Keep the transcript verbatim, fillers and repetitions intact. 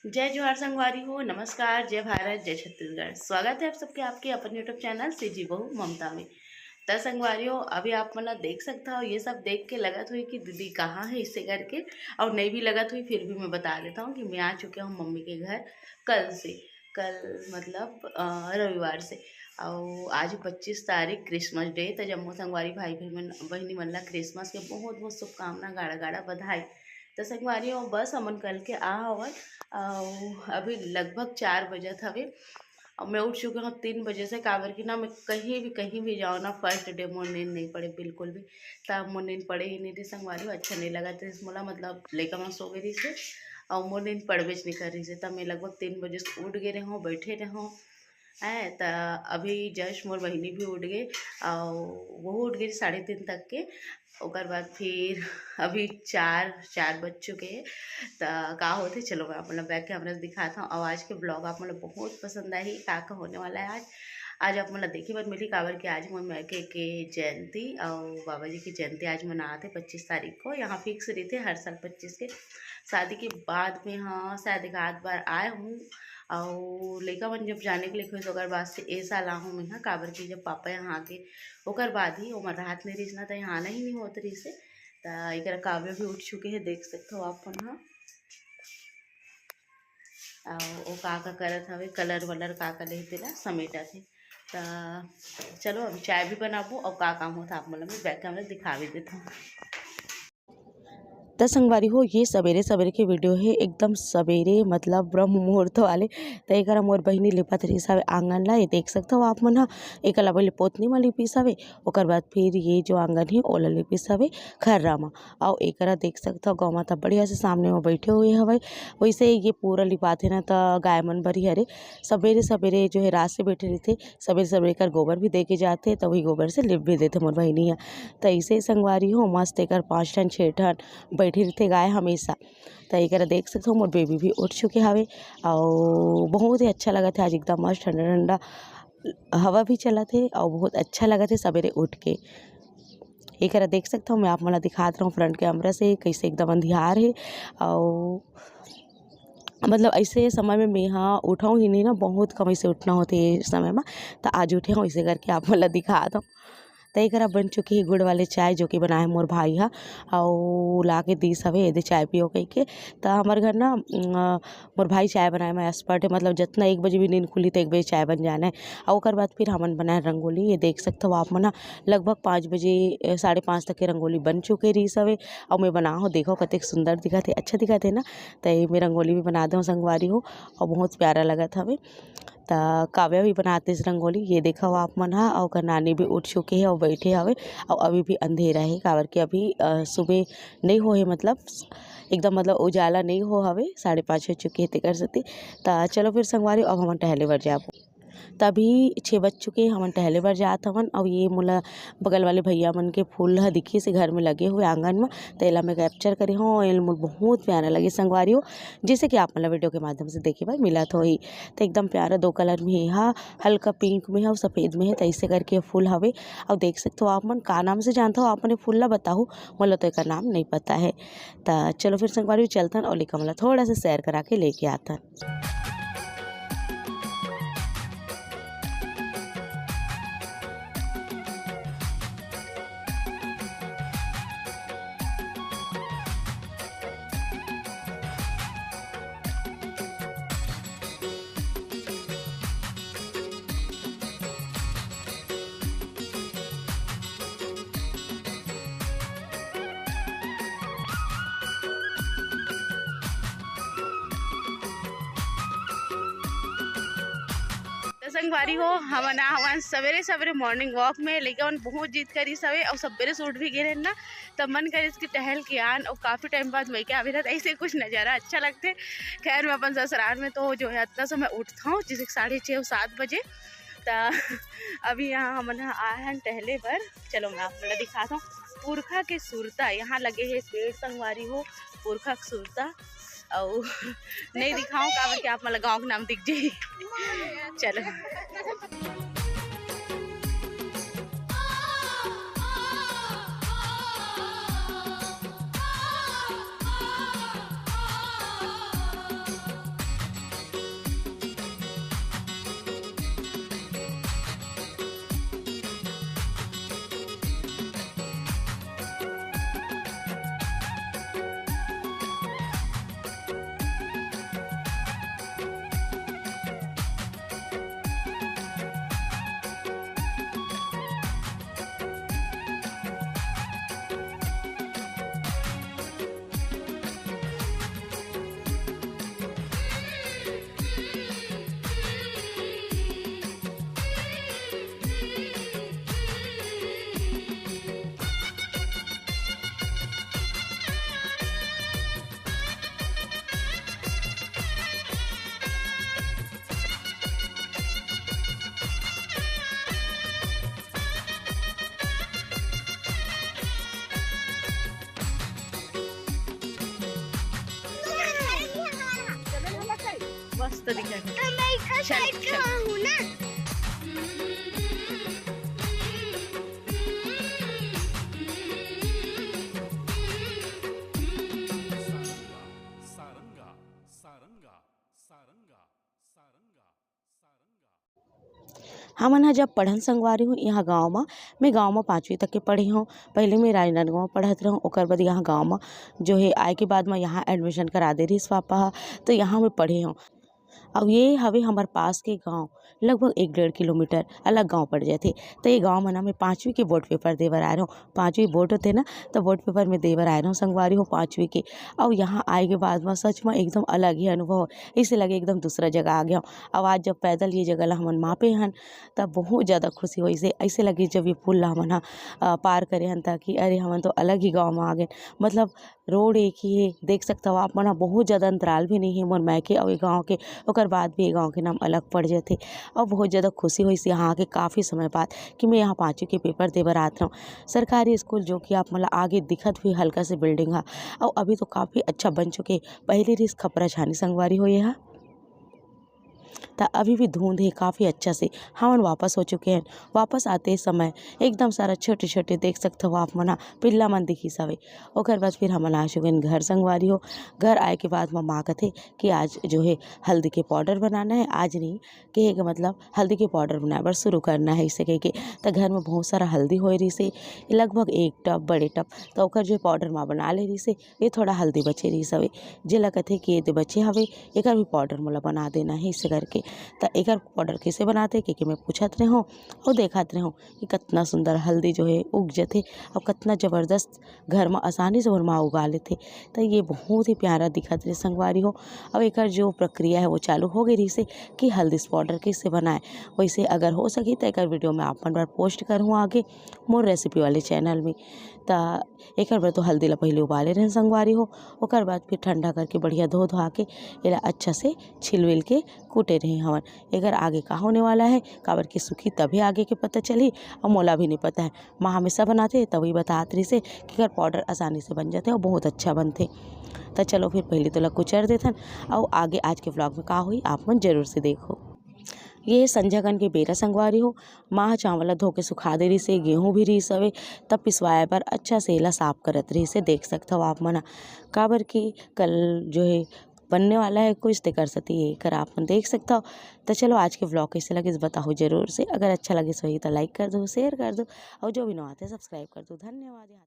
जय जोहार संगवारी हो, नमस्कार, जय भारत, जय छत्तीसगढ़। स्वागत है आप सबके आपके अपन YouTube चैनल सीजी बहू ममता में। त संगवारी हो, अभी आप मन ला देख सकत हव, ये सब देख के लगत होही कि दीदी कहाँ है इसे करके, और नहीं भी लगत होही फिर भी मैं बता देता हूँ कि मैं आ चुके हूँ मम्मी के घर कल से। कल मतलब अ, रविवार से। और आज पच्चीस तारीख Christmas day, त जम्मो संगवारी भाई बहन मन, बहिनी मन ला Christmas के बहुत बहुत शुभकामना, गाड़ा गाड़ा बधाई। त संगवारी हो, बस हमन कल के आ हवन, अउ अभी लगभग चार बजत हवे। अब मैं उठ चुके हूँ तीन बजे से, काबर कि ना मैं कहीं भी, कहीं भी जाओ ना, first day मोर नींद नहीं पड़े बिल्कुल भी। तब मोर नींद पड़े ही नहीं रही संगवारी हो, अच्छा नहीं लगा था मोला, मतलब लइका मन सो गए रही से, और मोर नींद पड़बेच नहीं कर रही से। तब मैं लगभग तीन बजे से उठ गए रहे हूँ, बैठे रहे हूँ, है त अभी just मोर बहिनी भी उठ गए, और वो उठ गई साढ़े तीन तक के। ओकर बाद फिर अभी चार, चार बज चुके हैं। त का होथे, चलो मैं अपन बैक कैमरा से दिखाता हूँ। और आज के ब्लॉग आप मतलब बहुत पसंद आही, का का होने वाला है आज। आज आप मतलब देखे बर मिली, काबर कि आज मोर मैके के जयंती और बाबा जी की जयंती आज मनाते पच्चीस तारीख को। यहाँ फिक्स रही थे हर साल पच्चीस के। शादी के बाद में, हाँ, शायद एक आध बार आए हूँ। और लइका मन जब जाने के लिए खुश, ओकर बाद से ए साल आहूँ मैं, हाँ, काबर कि जब पापा यहाँ आके ओकर बाद ही ओमन राहत नहीं रहिस ना, त यहाँ आना ही नहीं होत रहिस हे। त एकरा काव्य भी उठ चुके हे, देख सकत हो आप मन ह। अउ ओ का का करत हवे, कलर वलर का का लेहे तेला समेटत हे। त चलो अभी चाय भी बनाबो अउ का काम होत हे आप मन ल मैं बैक कैमरा दिखावे देत हूँ। त संगवारी हो, ये सबेरे सबेरे के वीडियो हे, एकदम सबेरे मतलब ब्रह्म मुहूर्त वाले। त एकरा मोर बहिनी लिपत रहिस हवे आंगन ला, ये देख सकत हो आप मन ह। एकर ला पहले पोतनी म लिपिस हवे, ओकर बाद फिर ये जो आंगन हे ओला लिपिस हवे खर्रा म। अउ एकरा देख सकत हो गौ माता बढ़िया से सामने म बैठे हुए हवय। वैसे ये पूरा लिपाथे ना त गाय मन बर ही हरे, सबेरे सबेरे जो है रात से बैठे रहिथे, सबेरे सबेरे एकर गोबर भी दे के जाथे, त वही गोबर से लिप भी देथे मोर बहिनी ह। त ऐसे ही संगवारी हो मस्त एकर पाँच ठन छः ठन बैठे रहिथे गाय हमेशा। त एकरा देख सकत हो मोर बेबी भी उठ चुके हवे अउ बहुत ही अच्छा लगत हे आज, एकदम मस्त ठंडा ठंडा हवा भी चलत हे अउ बहुत अच्छा लगत हे सबेरे उठ के। एकरा देख सकत हो मैं आप मन ला दिखात रहूँ फ्रंट कैमरा से कैसे एकदम अंधियार हे अउ मतलब ऐसे समय में मैं हा उठऊँ ही नहीं ना, बहुत कम ऐसे उठना होथे ये समय में, त आज उठे हूँ, इसे करके आप मन ला दिखात हूँ। त एकरा बन चुके हे गुड़ वाले चाय, जो कि बनाए मोर भाई हा, अउ ला के दीस हवे, "एदे चाय पियो," कहिके। त हमर घर ना, अम, मोर भाई चाय बनाए में expert हे, मतलब जतना एक बजे भी नींद खुली त एक बजे चाय बन जाना हे। अउ ओकर बाद फिर हमन बनाए रंगोली, ये देख सकत हो आप मन ह, लगभग पाँच बजे, ए, साढ़े पाँच तक के रंगोली बन चुके रहिस हवे। अउ मैं बना हो, देखो कतेक सुंदर दिखत हे, अच्छा दिखत हे ना। त ये मैं रंगोली भी बना दे हूँ संगवारी हो, अउ बहुत प्यारा लगत हवे। त काव्या भी बनात हे रंगोली, ये देखो आप मन ह, अउ ओकर नानी भी उठ चुके हे अउ बैठे हवे, अउ अभी भी अंधेरा हे, काबर कि अभी, अ, सुबह नहीं हो हे, मतलब एकदम मतलब उजाला नहीं हो हवे, साढ़े पाँच हो चुके हे तेकर सेती। त चलो फिर संगवारी, अब हमन टहले बर जाबो। त अभी छः बज चुके, हमन टहले बर जात हवन। अउ ये मोला बगल वाले भैया मन के फूल ह दिखिस हे घर में लगे हुए आंगन में, त एला मैं capture करे हूँ। एला मोला बहुत प्यारा लगे संगवारी हो, जैसे कि आप मन ला वीडियो के माध्यम से देखे बर मिलत होही। त एकदम प्यारा दो कलर में हे, हा हल्का पिंक में हे अउ सफेद में हे, त ऐसे करके फूल हवे। अउ देख सकत हो आप मन, का नाम से जानत हो आप मन ये फूल ला, बताहू, मोला तो एकर नाम नहीं पता हे। त चलो फिर संगवारी हो चलथन अउ लेकर मोला थोड़ा सा सैर करा के लेके आथन। त संगवारी हो, हमन आ हवन सवेरे सवेरे morning walk में। लइका मन बहुत जिद करिस हवे अउ सवेरे से उठ भी गे रहेन ना, त मन करिस कि टहल के आन। अउ काफी टाइम बाद मइके आवे रहत, ऐसे कुछ नजारा अच्छा लगथे। खैर, मैं अपन ससुराल में तो जो है अतना समय उठत हूँ, जैसे कि साढ़े छः अउ सात बजे। त अभी यहाँ हमन ह आए हन टहले बर। चलो मैं आप मन ला दिखात हूँ पुरखा के सुरता। यहाँ लगे हे पेड़ संगवारी हो, पुरखा के सुरता। अउ नहीं दिखाऊं काबर कि आप मन ला गाँव के नाम दिख जाही। चलो। मस्त दिखे। तो मैं इधर चल, साइड से चल। आऊँ ना। सारंगा, सारंगा, सारंगा, सारंगा, सारंगा। हमन ह जब पढ़न संगवारी हो यहाँ गांव म, मैं गांव म पाँचवीं तक के पढ़े हूँ। पहले मैं राजनांदगांव पढ़त रहूँ, ओकर बाद यहाँ गांव म जो है आए के बाद म यहाँ एडमिशन करा दे रहिस पापा ह, तो यहाँ मैं पढ़े हूँ। अब ये हवे हमर पास के गांव, लगभग एक डेढ़ किलोमीटर अलग गांव पड़ जाथे। तो ये गांव म ना मैं पाँचवीं के बोर्ड पेपर दे बर आए रहूँ। पाँचवीं बोर्ड होथे ना, तो बोर्ड पेपर में दे बर आए रहूँ संगवारी हो पाँचवीं के। अउ यहाँ आए के बाद म सच म एकदम अलग ही अनुभव, ऐसे लगे एकदम दूसरा जगह आ गया। अब आज जब पैदल ये जगह ला हमन मापे हन, तब बहुत ज़्यादा खुशी होइस हे। ऐसे लगे जब ये पुल ला हमन ह, अ, पार करे हन, ताकि अरे हमन तो अलग ही गांव म आ गए। मतलब रोड एक ही हे, देख सकत हव आप मन ह, बहुत ज़्यादा अंतराल भी नहीं हे मोर मायके अउ ये गांव के। ओकर बाद भी ये गांव के नाम अलग पड़ जाथे। अउ बहुत ज़्यादा खुशी होइस यहाँ आके काफ़ी समय बाद कि मैं यहाँ पाँचवीं के पेपर दे बर आत रहूँ। सरकारी स्कूल जो कि आप मन ला आगे दिखत भी हल्का से बिल्डिंग ह, अउ अभी तो काफ़ी अच्छा बन चुके। पहले रिहिस खपरा छानी संगवारी हो ये ह, त अभी भी धुंध हे काफ़ी अच्छा से। हमन वापस हो चुके हन। वापस आते समय एकदम सारा छोटे-छोटे देख सकत हव आप मन ह, पिल्ला मन दिखिस हवे। ओकर बाद फिर हमन आ चुके हन घर संगवारी हो। घर आए के बाद म माँ कथे कि आज जो है हल्दी के पाउडर बनाना है, आज नहीं, कहे के मतलब हल्दी के पाउडर बनाए बर शुरू करना है, इसे कह के। त घर में बहुत सारा हल्दी होए रहिस हे, लगभग एक टब, बड़े टब, त ओकर जो पाउडर माँ बना ले रहिस हे, ये थोड़ा हल्दी बचे रहिस हवे, जेला कथे कि ये दे बचे हवे, एकर भी पाउडर मोला बना देना है, इसे करके। त एकर पाउडर कैसे बनाथे, कह के मैं पूछत रहूँ अउ देखत रहूँ कि कतना सुंदर हल्दी जो है उग जथे अउ कतना जबरदस्त घर म आसानी से मोर माँ उगा लेथे। त ये बहुत ही प्यारा दिखत रहे संगवारी हो। अब एकर जो प्रक्रिया है वो चालू हो गई रहिस हे कि हल्दी पाउडर कैसे बनाए। वैसे अगर हो सकी त एकर वीडियो मैं आप मन बर पोस्ट करहूँ आगे मोर रेसिपी वाले चैनल में। त एकर बर तो हल्दी ला पहले उबाले रहेन संगवारी हो, ओकर बाद फिर ठंडा करके बढ़िया धो धोआ के एला अच्छा से छिलविल के कूटे रहे हवन। एकर आगे का होने वाला है, काबर के सूखी तभे आगे के पता चलही, अउ मोला भी नहीं पता है। माँ हमेशा बनाथे, तभी बतात रहिस हे कि एकर पाउडर आसानी से बन जाथे अउ बहुत अच्छा बनथे। त चलो फिर पहले तो ला कुचर देथन, अउ आगे आज के व्लॉग में का होही, आप मन जरूर से देखो। ये संझा कन के बेरा संगवारी हो, माँ ह चावल ला धो के सुखा दे रहिस हे, गेहूं भी रहिस हवे, तब पिसवाए बर अच्छा से एला साफ करत रहिस हे, देख सकत हव आप मन ह। काबर कि कल जो है बनने वाला है कुछ, तेकर सेती एकर आप मन देख सकत हव। त चलो आज के व्लॉग कैसे लगिस बताओ जरूर से। अगर अच्छा लगिस होही त लाइक कर दो, शेयर कर दो, अउ जो भी नवा आथे सब्सक्राइब कर दो। धन्यवाद।